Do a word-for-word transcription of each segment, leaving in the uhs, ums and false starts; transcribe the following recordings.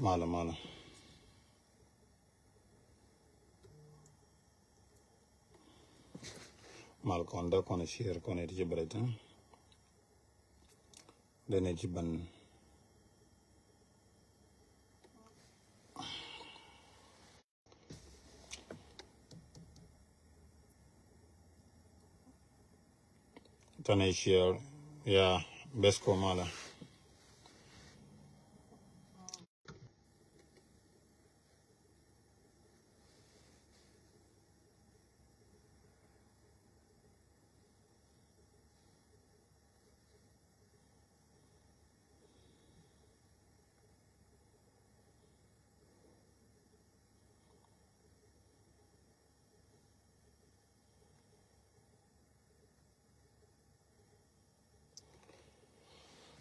Malɛ, malɛ. Mal kɔn dee kɔn share kɔn iti jibrɛ tin. Dee ni jiban. Tani share, ya, bes ko malɛ.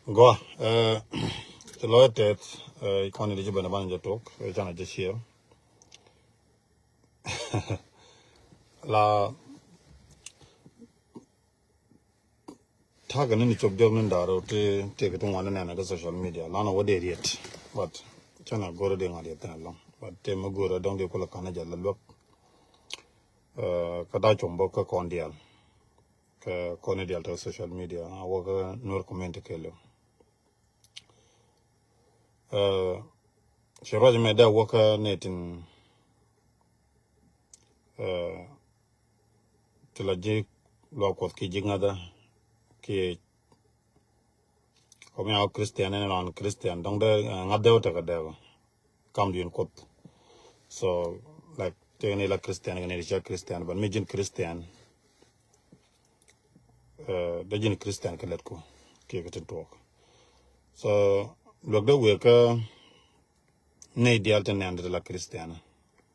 Gua, eh, ci lɔc tɛth, eh, kɔn ni di ci ben ban jɛ tok, eh, canɛ jɛ share. La ta̱a̱ kɛ ni ni cop jɔk ni da̱r ti, ti kɛ ti ŋuan ni nɛn kɛ social media. Lan wä dee riet. But canɛ go̱r di ŋuan riet thin alɔŋ. But ti mi go̱r dɔŋ di kulɛ kan jɛ la luäk. Eh, kä da̱a̱ com bä kä kɔn diaal. Kä kɔn diaal tɔ social media, a wä kä Nuer community kɛɛliw. Eh, ci ruac mɛ dee wä kä nɛ tin, eh, ti la ji̱ luaak Kuɔth ki ji̱ ŋa̱thä ki kɔmi a Christian ni ran Christian dɔŋ dee, eh, ŋa̱th dee wä tekɛ dee wä. Kam duin Kuoth. So, like, tëë ni la Christian, kɛ ni di cɛ Christian, but mi ji̱n Christian, eh, dee ji̱n Christian kɛ lɛt ku kiɛ kɛ tin tuɔɔk. So, luɛk dee wëë kä nɛy diaal tin nɛn di la Christian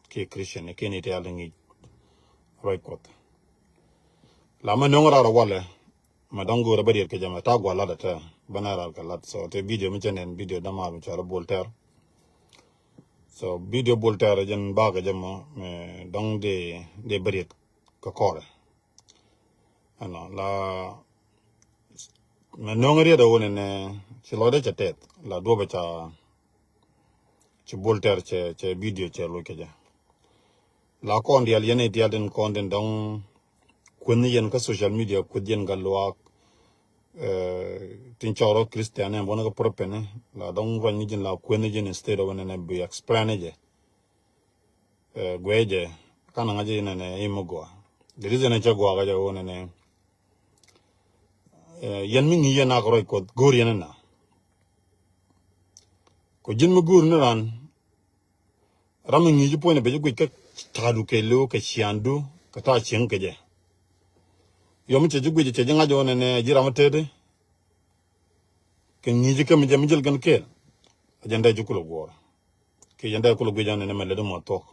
kiɛ Christian kiɛ nɛy diaal tin ŋi̱i̱c ruac Kuɔth. La mɛ nöŋ rar walɛ, mɛ dɔŋ go̱o̱rä bä riet kɛ jɛ mɛ ta̱a̱ gua̱l lat ɛ tɛ bä na rar kɛ lat. So te video mi cɛ nɛn video dämaar mi cɔal Bol Tɛr. So video Bol Tɛr jɛn bakɛ jɛ mɔ mɛ dɔŋ dee, dee bä riet kɛ kɔrɛ. Ɛnɔ la mɛ nöŋ riet ɛ wunɛ nɛ ci lɔcdɛ cɛ tɛth la duɔpɛ ca ci Bol Tɛr cɛ, cɛ video cɛ loc kɛ jɛ. La kɔn diaal yɛn i̱ diaal tin kɔn tin dɔŋ kueth ni yɛn kä social media, kueth yɛn kä luaak, eh, tin cɔk rɔ Christian ɛn buɔ̱n kä propaganda, la dɔŋ ruac ni ji̱n la kueth ni ji̱n instead of nɛnɛ bi explain ni jɛ. Eh, guɛ jɛ, kan ŋa̱c jɛ nɛnɛ i̱ mi gɔaa. The reason ɛ cɛ gɔaa kä jɛ wä nɛnɛ, eh, yɛn mi ŋi̱i̱c yɛn nak ruac Kuɔth go̱o̱r yɛn ina. Kɔ ji̱n mi go̱o̱r ni ran, ram mi ŋi̱i̱c puɔ̱nyɛ bɛ ji̱ guic kä ta̱a̱du kɛ lo̱o̱ kɛ ciaŋdu kɛ ta̱a̱ cieŋ kɛ jɛ. Yɔm cɛ ji̱ guic cɛ ji̱ ŋa̱c ɣɔn ɛnɛ ji̱ ram mi tëëdi. Kɛ ŋi̱i̱c kä mi jɛ mi jɛl kɛn kɛɛl. A jɛn dee ji̱ kulɛ guɔ̱ɔ̱r. Kɛ jɛn dee kulɛ guic ɣɔn ɛnɛ mɛ lät mɔ thuɔ̱k.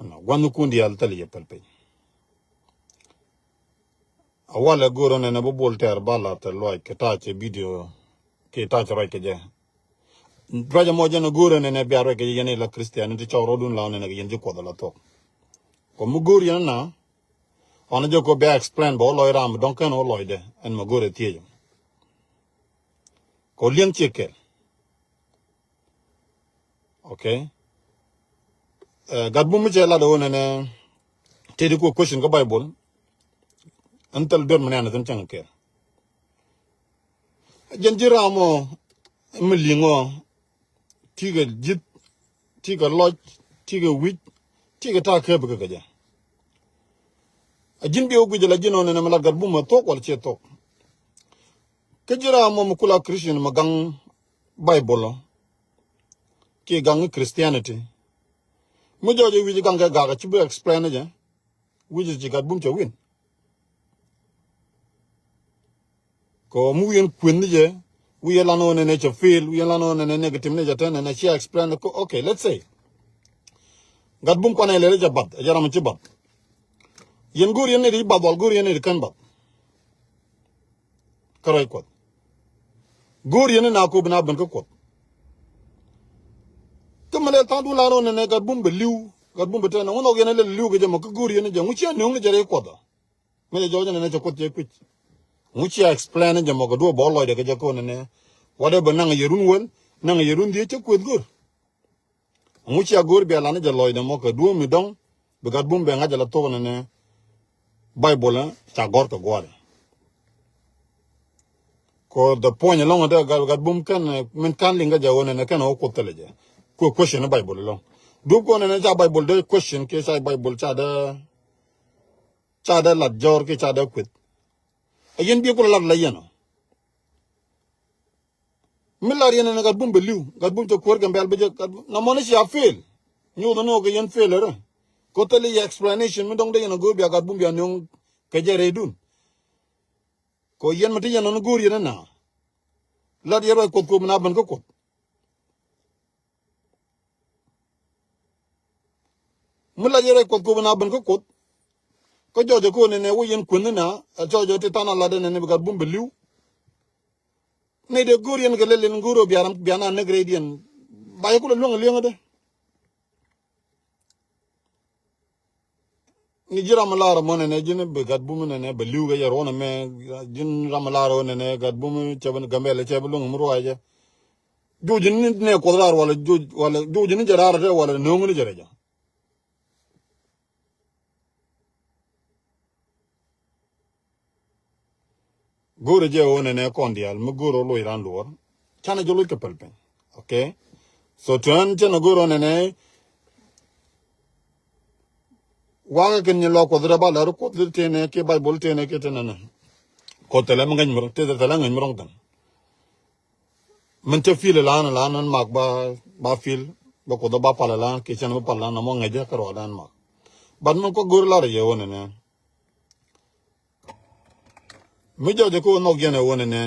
Ɛnɔ gua̱n ni kun diaal thil yɛ päl piny. A walɛ go̱o̱r ɣän ɛn ɛ bä Bol Tɛr ba la̱r tɛ luac kɛ ta̱a̱ cɛ video kɛ ta̱a̱ cɛ ruac kɛ jɛ. Ruac ɛmɔ jɛn ɛ go̱o̱r ɣän ɛn ɛ bia ruac kɛ jɛ yɛn ila Christian ti cɔw rɔɔdun la ɣän ɛn ɛ kɛ yɛn ji̱ Kuɔth ala thuɔ̱k. Kɔ mi go̱o̱r yɛn ɛna ɣɔn ɛ jɛ kɔ bia explain bɛ wä lɔc ram dɔ̱ŋ kɛn wä lɔcdɛ ɛn mɛ go̱o̱r ɛ thiec. Kɔ liɛŋ ciɛ kɛl. Okay. Eh, gat bum mi cɛ lat ɣöö nɛnɛ tëëdi ku question kä Bible. Ɛn thil duet mi nɛn thin cäŋ kɛɛl. Jɛn ji̱ ram ɔ mi li̱ŋ ɔ, tikɛ ji̱th, tikɛ lɔc, tikɛ wi̱c, tikɛ ta̱a̱ kɛp kä kɛ jɛ. A ji̱n bi wä guic la ji̱n ɔ nɛnɛ mi lat gat bum ɛ thuɔ̱k wala ciɛ thuɔ̱k. Kä ji̱ ram ɔ mi kula Christian mi gaŋ Bible ɔ kiɛ gaŋ Christianity. Mi jɔɔc ɛ wi̱c gaŋ kɛ gak a ci bi explain jɛ. Wi̱c ci gat bum cɛ win. Kɛ mi wi̱i̱ ɛn kuën ni jɛ, wi̱i̱ ɛn lan ɣän ɛn ɛ cɛ fail, wi̱i̱ ɛn lan ɣän ɛn ɛ negative ni jɛ tɛn ɛn ɛ ci explain kɛ, okay, let's say. Gat bum kuanɛ lɛl jɛ bath, ɛ jɛ ram ci bath. Yɛn go̱o̱r yɛn ni di bath wal go̱o̱r yɛn ni di kän bath. Kä ruac Kuɔth. Go̱o̱r yɛn ni na kop na ben kä Kuɔth. Kä mi lɛ tha̱a̱ŋ dun la rɔ nɛnɛ gat bum bɛ li̱w, gat bum bɛ tɛn, ŋun ɔk yɛn lɛ li̱w kɛ jɛ mɔ kä go̱o̱r yɛn ni jɛ, ŋu cia nöŋ ni jɛ rɛy Kuɔth ɔ. Mi jɛ jɔɔc nɛnɛ cɛ Kuoth cɛ kui̱c. Ŋu cia explain ni jɛ mɔ kɛ duɔ bɔ lɔcdɛ kɛ jɛ kä nɛnɛ. Whatever naŋ yɛ run wäl, Naŋ yɛ run dhiec cä kueth go̱r. Ŋu cia go̱r bia lan jɛ lɔcdɛ mɔ kɛ duɔ̱ɔ̱m mi dɔ̱ŋ bi gat bum bɛ ŋa̱c ala thok nɛnɛ. Baibol ca gɔ̱r kɛ gua̱a̱r. Ko the point ɛlɔ̱ŋ ɛ dee gat, gat bum kɛn, eh, min ka̱n liŋ kä jɛ ɣöö nɛnɛ kɛn ɣöö kuoth thilɛ jɛ. Kuɛ question ni Baibol ɛlɔ̱ŋ. Duɔ̱p kɔn nɛnɛ ca Baibol dee question kiɛ ca Baibol ca dee, ca dee lat jɔ̱ɔ̱r kiɛ ca dee kueth. Ɛ yɛn biɛ kulɛ lat la yɛn ɔ. Mi lar yɛn ɛn gat bum bɛ li̱w, gat bum cɛ kuäär Gambɛl bi jɛ, gat bum na mɔni cia fail. Nyuuth ni ɣöö kɛ yɛn fail rɛ. Ko thil i̱ explanation mi dɔ̱ŋ dee yɛn a go̱o̱r bia gat bum bia nöŋ kɛ jɛ rɛydun. Ko yɛn mi ti yɛn nɔni go̱o̱r yɛn ɛn na. Lat yɛn ruac kuɔth kuɔth mi na ben kä kuɔth. Mi lat yɛn ruac kuɔth kuɔth mi na ben kä kuɔth. Kä jɔɔcɛ ko̱n nɛnɛ wä yɛn kuänh ni na, ɛ jɔɔcɛ ti than a lat ɛn nɛnɛ bi gat bum bɛ li̱w. Nɛy dee go̱o̱r yɛn kɛ lɛl yɛn go̱o̱r ɔ bia ram, bia na näk rɛydiɛn. Ba yɛ kulɛ luäŋ li̱eŋädɛ. Ni ji̱ ram mi lar ɛmɔ nɛnɛ ji̱n bi gat bum nɛnɛ bɛ li̱w kɛ yɛ ruɔ̱n ɛmɛ. Ji̱n ram mi lar ɔ nɛnɛ gat bum cɛ bi Gambɛl cɛ bi luäŋ mi ruaacɛ. Juuc ni nɛ kuɔth raar walɛ juuc, walɛ juuc ni jɛ raar tɛ walɛ no̱o̱ŋ ni jɛ rɛc ɔ. Go̱o̱rɛ jɛ ɣöö nɛnɛ kɔn diaal mi go̱o̱rɛ ɣöö loc raan luɔr. Canɛ jɛ loc kɛ päl piny. Okay. So tuɛn cɛn ɛ go̱o̱rɛ ɣöö nɛnɛ wakä kɛn nyin lɔ kuɔth rɛ ba lɛr kuɔth tënɛ kiɛ Baibol tënɛ kiɛ tënɛ nɛ. Kuɔth thilɛ mi ŋäc mi rɔ̱ŋ, tëë thilɛ ŋäc mi rɔ̱ŋ thin. Min cä fil ilan ilan an mak ba, ba fil ba kuoth ba pal ilan kiɛ cɛn ba pal ilan amɔ ŋäcä kä ruadan mak. But min kua go̱r lar yɛ wä nɛnɛ. Mi jɔjɛ kä wä nhɔk yɛn ɛ wä nɛnɛ.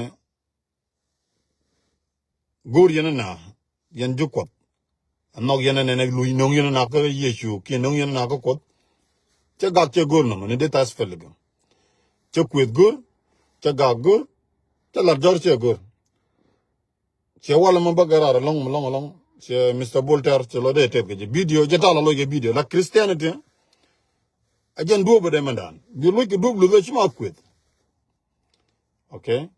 Go̱r yɛn ina yɛn ju kuɔth. Nhɔk yɛn ɛ nɛnɛ luc no̱ŋ yɛn ina kä Yecu kiɛ no̱ŋ yɛn ina kä kuoth. Cɛ gak cɛ go̱r nɔmɔ ni dee thath pɛl gɛ. Cɛ kueth go̱r, cɛ gak go̱r, cɛ lat jɔr cɛ go̱r. Cɛ walɛ mɔ bä gɛ rar ɛlɔ̱ŋ ɛlɔ̱ŋ ɛlɔ̱ŋ. Cɛ Mister Voltaire cɛ lɔ dee tɛth kɛ jɛ video jɛ talɔ lɔ jɛ video la Christianity. A jɛn duɔ̱ɔ̱p ɛ dee mɛndan bi luc kɛ duɔ̱ɔ̱p luth ɛ ci ma kueth. Okay.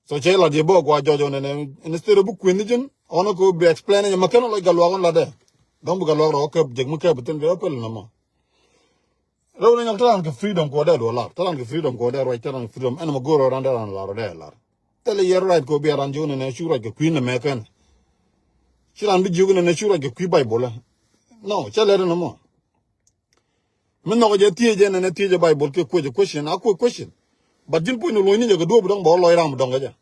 So cɛ lat yɛ bä gua jɔjɔ nɛnɛ instead of bi kueth ni jin ɔnɔ ko bi explain ɛ jɛ ma kɛn lɔc gat luak ɔn lat dɛ. Dɔ̱ŋ bi gat luak rɔ kɛ jek mi kɛ bi thin bi rɔ pɛl nɔmɔ. Rɛw ni nyɔk tɛ ran kɛ freedom kɛ wä dee luɔ lar tɛ ran kɛ freedom kɛ wä dee ruac tɛ ran kɛ freedom ɛn mɛ go̱o̱r ran dee ran lar wä dee lar. Thilɛ yɛ right kɛ wä bi ran jiök nɛnɛ cu ruac kɛ kui̱ nɛmɛ kɛn. Ci ran bi jiök nɛnɛ cu ruac kɛ kui̱ Baibol ɛ. No cɛ lɛt ɛn mɔ. Mi nhɔk jɛ thiec jɛ nɛnɛ thiec jɛ Baibol kɛ kuec jɛ question a kuec question. But ji̱n puc ni luɔ̱ny ni jɛ kɛ duɔ̱ɔ̱p dɔ̱ŋ bɛ wä lɔc ram dɔ̱ŋ kɛ jɛ.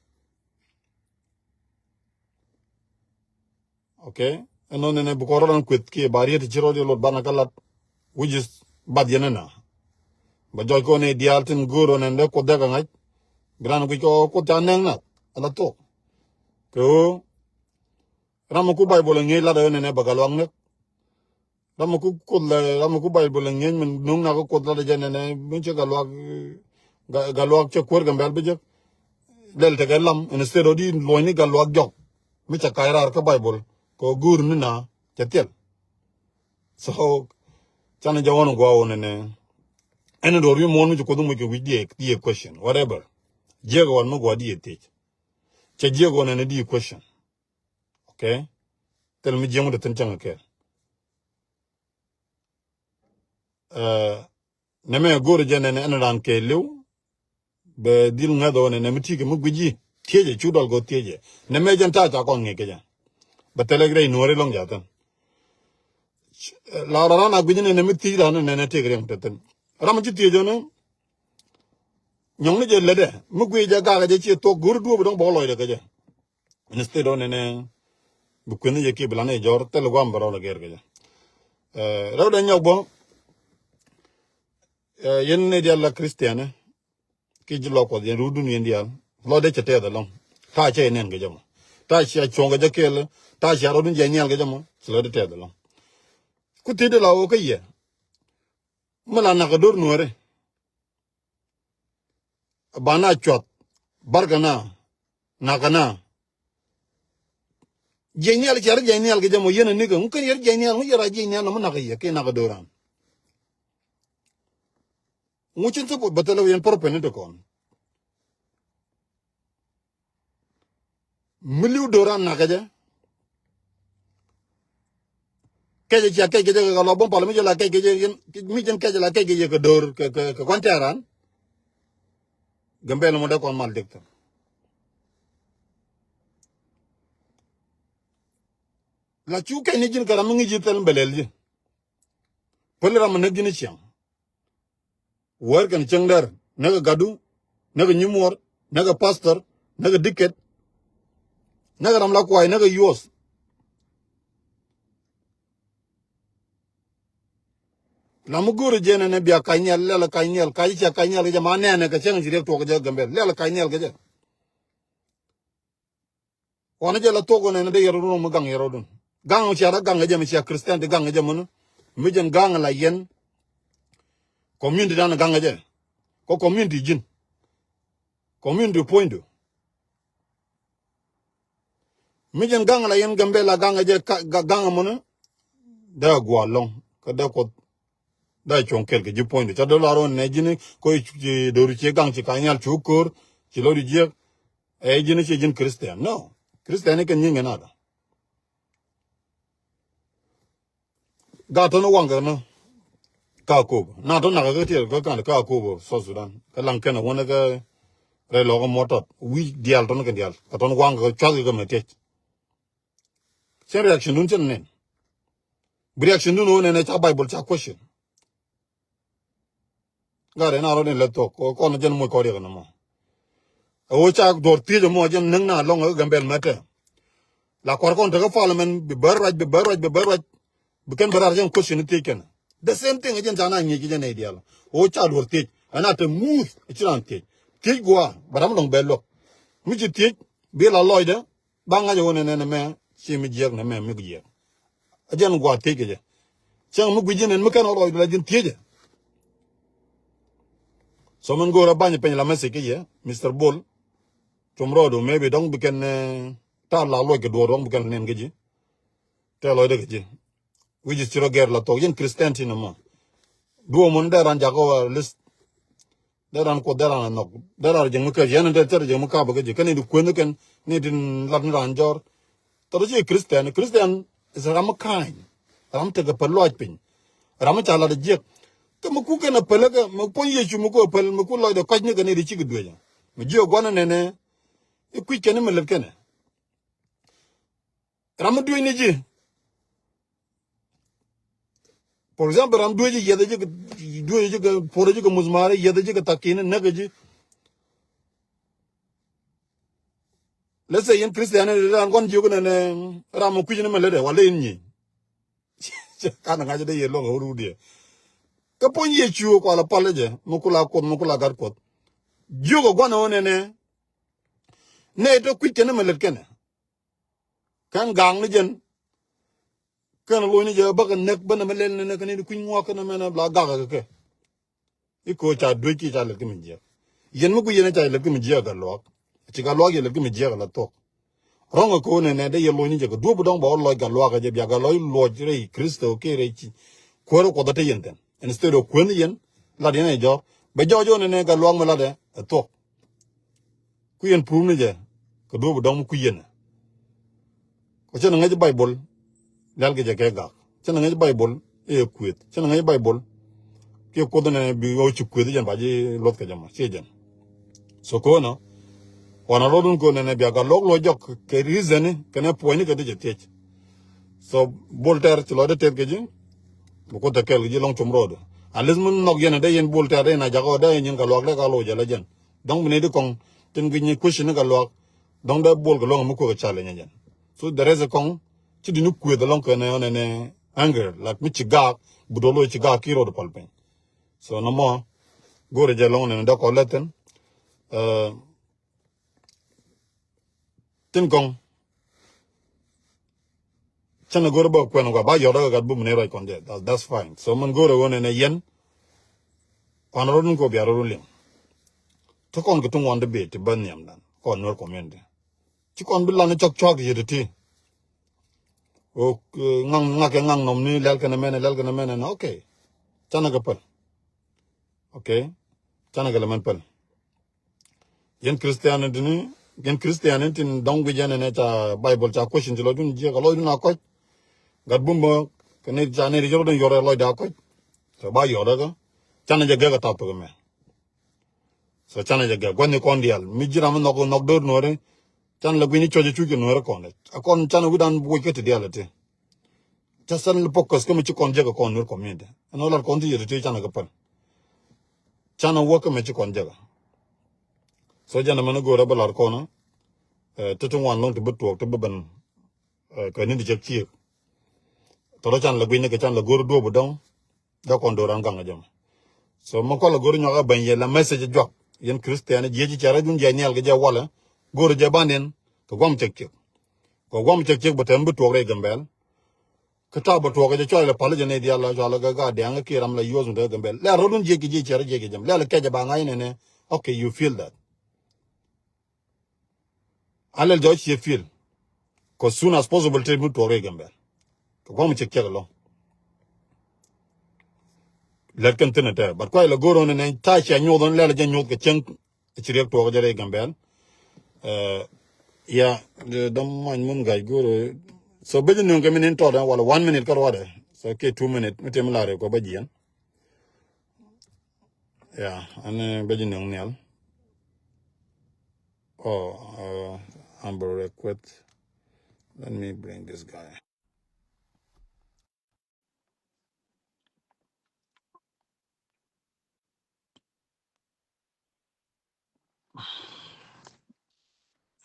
Okay. Ɛn nɔ nɛnɛ bi kɔn rɔ dan kueth kiɛ ba riet ci rɔ di lot banɛ kä lat. Which is bath yɛn ɛna. Ba jɔc kɔn ɛ diaal tin go̱o̱r ɔ nɛn dee kuoth dee kɛ ŋa̱c. Bi ran guic kɔ kuoth ca nɛŋ nath ala thok. Kɛ ɣöö ram mi ku Baibol ɛ ŋi̱eec lat ɛ ɣöö nɛnɛ ba gat luak näk. Ram mi ku kuoth la ram mi ku Baibol la ŋi̱eec min nuŋ nak kuoth la dee jɛ nɛnɛ min cɛ gat luak. Gat luak cɛ kuäär Gambɛl bi jek. Lɛl tekɛ lam instead ɔ di luɔ̱ny ni gat luak jɔk. Mi cɛ kac raar kä Baibol kɛ ɣöö go̱o̱r ni na cɛ thil. So canɛ jɛ ɣɔn gua̱a̱ ɣöö nɛnɛ. Ɛn in duɔ̱ɔ̱r wi̱i̱ muɔ̱ɔ̱n mi ci kuoth muc kɛ wi̱c diɛ diɛ question whatever. Jiɛk ɣɔn mi gua̱a̱ diɛ thiec. Cɛ jiɛk ɣɔn nɛnɛ diɛ question. Okay. Thil mi jiɛŋ wä te thin cäŋ kɛɛl. Nɛmɛ go̱o̱r jɛ nɛnɛ ɛn ran kɛɛliw. Bɛ dhil ŋäth ɣöö nɛnɛ mi ti̱i̱ kɛ mi gui̱c ji̱ thiecɛ cu dɔl go̱o̱r thiecɛ. Nɛmɛ jɛn ta̱a̱ ca kɔn ŋi̱i̱c kɛ jɛ. Bɛ thilɛ rɛy nuɔ̱ɔ̱ri lɔŋ ja̱thin. La rɔ ran a gui̱c nɛnɛ mi thiec ran nɛnɛ tëëk riɛŋ te thin. Ram mi ci thiec ɣöö nɛ nyɔŋni jɛ lätdɛ mi guic jɛ gakɛ jɛ ciɛ thuɔ̱k go̱o̱ri duɔ̱ɔ̱p dɔ̱ŋ bɔk lɔcdɛ kɛ jɛ. Instead ɔ nɛnɛ bi kueth ni jɛ kiɛ bi lan ni jɔr thil guam bɛ rɔl a gɛr kɛ jɛ. Rɛw dɛ nyɔk bɔ yɛn ni dial la Christian kiɛ ji̱ lɔ kuɔth yɛn rudun yɛn dial lɔ dee cɛ tɛth ɛlɔŋ. Ta̱a̱ cɛ yɛ nɛn kɛ jɛ mɔ. Ta̱a̱ cia cuɔ̱ŋ kɛ jɛ kɛɛl. Ta̱a̱ cia rɔdun jɛ nhial kɛ jɛ mɔ ci lɔ dee tɛth ɛlɔŋ. Ku thi̱t di la wä kä yɛ mi la nak kɛ do̱r nuɔ̱ɔ̱ri. Bana cuath barkana nakana. Jiɛc nhial cɛ rɔ jiɛc nhial kɛ jɛ mɔ yɛn a nikä ŋu kɛn yɛr jiɛc nhial ŋu yɛr a jiɛc nhial nɔmɔ nak kɛ yɛ kɛ nak kɛ do̱ran. Ŋu cin thop bä thilɛ yɛn pɔr pɛn ni ti kɔn. Mi li̱w do̱ran nakä jɛ. Kɛcɛ cia kɛc kɛ jɛ kɛ lɔ bum pal mi jɛ la kɛc kɛ jɛ yɛn mi jɛn kɛcɛ la kɛc kɛ jɛ kɛ do̱r kɛ kɛ kɛ kuan tɛran. Gambel mɔ dee kɔn mal dek thin. La cu kɛc ni ji̱n kɛ ram mi ŋi̱c ji̱ thil bɛlɛl ji̱. Päli ram mi näk ji̱n i̱ ciaŋ. Wär kɛn cäŋ dɛr näk ɛ gatdu, näk ɛ nyimuɔr, näk ɛ pastor, näk ɛ diket, näk ɛ ram la kuay, näk ɛ yuɔth. La mi go̱o̱ri jɛn ɛn ɛ bia kac nhial, lɛl ɛ kac nhial, kac cia kac nhial kɛ jɛ ma nɛɛnɛ kɛ cäŋ ci riɛk tuɔk kɛ jɛ Gambel, lɛl ɛ kac nhial kɛ jɛ. Ɣɔn jɛ la thok ɣɔn ɛn dee yɛr run mi gaŋ yɛr run. Gaŋ cia rɔ gaŋ jɛ mi cia Christian ti gaŋ jɛ muni. Mi jɛn gaŋ la yɛn. Community dan gaŋ jɛ. Kɔ community ji̱n. Community puɔ̱nydu. Mi jɛn gaŋ la yɛn Gambel la gaŋ jɛ ka- ga- gaŋ muni. Dee a guɔ lɔŋ. Kä dee kuɔth. Dee cuɔ̱ŋ kɛl kɛ ji̱ puɔ̱nydu ca dee lar ɣän nɛ ji̱n ko̱ ci do̱r ci gaŋ ci ka̱ny nhial cu ko̱r ci lo̱r jiɛk. Ɛ ji̱n ci ji̱n Christian. No. Christian ni kɛn nyiŋ kɛ nadɔ. Gat tɔn waŋ kɛ nɔ. Ka kop na tɔn nak kä tiɛl kä kan ka kop South Sudan kä laŋ kɛn wänä kä rɛy lɔk mɔ tɔt wi̱c diaal tɔn kɛ diaal kä tɔn waŋ kɛ cuath kɛ mɛ tiɛc. Cɛn reaction dun cɛn nɛn. Bi reaction dun wä nɛn ɛ ca Bible ca question. Gat ɛ na rɔ ni lɛ thok kɔn jɛn moc kɔ riɛk ni mɔ. Ɛ wä ca duɔr thiec mɔ jɛn näŋ na lɔŋ ɛ Gambel mɛtɛ. La kuar kɔn tekä parliament bi bär ruac bi bär ruac bi bär ruac. Bi kɛn bä rar jɛn question thiec kɛn. The same thing jɛn ca na ŋiec jɛn ɛ diaal. Wä ca duɔr thiec ɛ na te muth ɛ ci ran thiec. Thiec guɔ bɛ ram lɔŋ bɛ luɔk. Mi ci thiec bi la lɔcdɛ. Ba ŋa̱c ɣöö nɛnɛ nɛ mɛ ci mi jiɛk nɛ mɛ mi jiɛk. A jɛn gua̱a̱th thiec kɛ jɛ. Cäŋ mi gui̱c jɛ nɛn mi kɛn ɣä lɔcdu la ji̱n thiecɛ. So min go̱o̱r a ba̱ny piny la message kɛ yɛ Mister Bol. Cum rɔɔdu maybe dɔ̱ŋ bi kɛn ta̱a̱ la lɔc kɛ duɔɔr dɔ̱ŋ bi kɛn nɛn kɛ ji̱. Tɛ lɔcdɛ kɛ ji̱. Wi̱c ci rɔ gɛr la thok yɛn Christian ti nɔmɔ. Duɔ̱ɔ̱m mun dee ran jakä wa list. Dee ran kuoth dee ran a nhɔk dee ran jɛŋ mi kɛc yɛn in te thɛr jɛŋ mi kap kä ji̱ kä ni di kuenh kɛn ni di lat ni ran jɔr. Thɔr ci Christian, Christian is ram mi ka̱a̱ny. Ram tekɛ päl lɔac piny. Ram mi ca lat a jiɛk. Kä mi ku kɛn a päl kä mi puɔ̱ny Yecu mi ku a päl mi ku lɔcdɛ kɔc ni kɛ ni di cik duecä. Mi jiök gua̱n nɛnɛ i̱ kui̱c kɛn mi lät kɛnɛ. Ram mi duec ni ji̱. For example, ram duec ji̱ yiɛth ji̱ kɛ duec ji̱ kɛ puɔr ji̱ kɛ musmar yiɛth ji̱ kɛ thakin näk ji̱. Let's say yɛn Christian ni ran kɔn jiök nɛnɛ ram mi kui̱c ni mi lätdɛ wala in nyi. Kan ŋa̱c dee yɛ luɔk ɛ wut wut yɛ. Kä puɔ̱ny Yecu kual a pal jɛ mi kula kuoth mi kula gat kuoth. Jiök ɛ gua̱n ɛ wä nɛnɛ. Nɛ tɔ kui̱c kɛn ni mi lät kɛnɛ. Kɛn ga̱a̱ŋ ni jɛn. Kɛn lo̱c ni jɛ bä kɛ näk bä nɛ mɛ lɛl ni nɛ kɛ ni kui̱ny ŋuak kɛn mɛ nɛ bla gak kɛ kɛ. I̱ ko̱ ca duec ki ca lɛt kä mi jiɛk. Yɛn mi guic yɛn ca lɛt kä mi jiɛk kɛ luak. Ci kɛ luak yɛ lɛt kä mi jiɛk la thuɔk. Rɔ̱ŋ kɛ ko̱ nɛ nɛ dee yɛ lo̱c ni jɛ kɛ duɔ̱p dɔ̱ŋ bɛ wä lɔc kɛ luak kɛ jɛ bia kɛ lɔc luɔc rɛy Kristo kɛ rɛy ci. Kuäär kuɔth ɛ te yɛn thɛn. Instead of kuäär ni yɛn lat yɛn ɛ jɔr. Bɛ jɔɔc wä nɛ nɛ kɛ luak mi lat ɛ thuɔk. Kui̱ yɛn pur ni jɛ kɛ duɔ̱ɔ̱p dɔ̱ŋ mi kui̱ yɛn. Kɛ cɛ ni ŋäc Baibol. Lial kɛ jɛ kɛ gak cɛ ni ŋäc Baibol. I̱ yɛ kueth cɛ ni ŋäc Baibol. Kiɛ kuoth nɛ bi ɣɔw ci kueth jɛn ba ji̱ luɔth kɛ jɛ ma ciɛ jɛn. So ko̱nɔ. Wanɛ rɔdun ko̱nɛ nɛ bia gat luɔk luɔk jɔk kɛ reason ni kɛ nɛ puɔ̱ny ni kɛ ti jɛ thiec. So Bol Tɛr ci lɔcdɛ tɛth kɛ ji̱. Bi kuoth tɛ kɛl kɛ ji̱ lɔŋ cum rɔɔdu. At least mi nhɔk yɛn dee yɛn Bol Tɛr dee na jakä dee yɛn nyin kɛ luak dee ka loc jɛ la jɛn. Dɔ̱ŋ bi nɛy di kɔŋ tin ki nyi question ni kɛ luak. Dɔ̱ŋ dee Bol kɛ luɔ̱ŋ mi kuek kɛ challenge jɛn. So the rest kɔŋ ci di ni kueth alɔŋ kɛ nɛ ɔnɛ nɛ anger like mi ci gaak bi duɔl loc ci gaak ki rɔɔdu pal piny. So nɔmɔ go̱rɛ jɛ lɔŋ nɛ nɛ dee kɔ lɛthin. Tin kɔŋ. Cɛn a go̱r bä kuɛn kua ba yɔt a gat bum ni ruac kɔn jɛ. That's fine. So mɛn go̱r a ɣöö nɛnɛ yɛn. Kɔn rɔdun kɔ bia rɔdun liŋ. Ti kɔn ki ti ŋuɔn ti bit ti bä nhiam dan kɔn Nuer community. Ci kɔn bi lan cɔk cɔk yet ti. Ŋaŋ ŋa̱k kɛ ŋaŋ nɔm ni lɛl kɛn mɛnɛ lɛl kɛn mɛnɛ na okay. Canɛ kɛ päl. Okay. Canɛ kɛ lɛ mɛn päl. Yɛn Christianity ni Gɛn Christian in tin dɔŋ guic ɛn ɛn ɛ ca Bible ca question ti lɔcdun jiɛk a lɔcdun a kɔc. Gat bum bä kɛ ni ca ni ri jɔrɔ dun yɔrɛ lɔcda a kɔc. So ba yɔrɛ kɛ canɛ jɛ gɛk a topic mɛ. So canɛ jɛ gɛk gua̱thni kɔn diaal mi ji̱ ram mi nhɔk nhɔk do̱r nuɔri. Canɛ lɛ gui̱ni cuɔc a cuc kɛ nuɔri kɔn a kɔn canɛ wi̱dan buɔc kä ti diaal a ti. Ca sɛn li focus kä mi ci kɔn jek kɔn nur community ɛn ɔ lar kɔn ti yet ti canɛ kɛ pɛn. Canɛ wä kä mi ci kɔn jek. So jɛn mɛn go̱o̱r a bä lar kɔn a ti ti ŋuan lɔŋ ti bi tuɔɔk ti bi ben. Kɛ ni di cɛ ciek tɔrɔ can lɛ gui̱ny ni kɛ can lɛ go̱o̱r duɔ̱p dɔŋ. Dee kɔn do̱ran gaŋ a jɛ mɛ. So mɛ kɔl a go̱r nyɔk a bɛny yɛ la message juak yɛn Christian jiɛ ji̱ cɛ rɛc wun jiɛ nial kɛ jɛ walɛ go̱r jɛ ban in kɛ guam cɛk ciek. Kɛ guam cɛk ciek bɛ tɛm bi tuɔk rɛy Gambɛl. Kä ta̱a̱ bɛ tuɔk kɛ jɛ cual lɛ pal jɛ nɛy dial la cual kɛ gaa diaŋ kɛ ram la yuɔth wun te Gambɛl lɛ rɔdun jiɛ kɛ jiɛ cɛ rɛc jiɛ kɛ jɛ mɛ lɛ lɛ kɛc jɛ ba ŋa̱c nɛnɛ. Okay, you feel that. Alɛl jɔc ciɛ feel. Kɛ soon as possible te mi tuɔk rɛy Gambɛl. Kɛ guam cɛk ciek lɔ. Lɛt kɛn thin ɛ but kuay lɛ go̱r ɣän nɛ ta̱a̱ cia nyoth ɣän lɛl jɛ nyoth kɛ cieŋ. Ci riɛk tuɔk jɛ rɛy Gambɛl. Ya dam many mun gac go̱r. So beci nuŋ kɛ mi nin tɔt wala one minute kä ruadɛ. So kɛ two minute mi tim lar kɔ bä jiɛn. Ya ɛn beci nuŋ nial. Oh, uh, humble request. Let me bring this guy.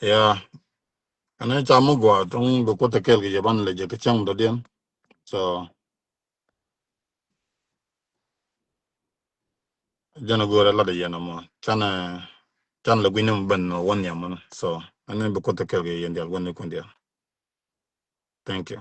Yeah. Ɛn ca mi gua tuŋ bi kuoth kɛl kɛ jɛ ban lɛ jɛ kɛ cäŋ dɔ̱diɛn. So jɛn a go̱o̱rɛ lat a yɛn amɔ canɛ can lɛ gui̱n ni mi ben wä nhiam mɔnɔ. So ɛn ni bi kuoth kɛl kɛ yɛn dial wä ni kun dial. Thank you.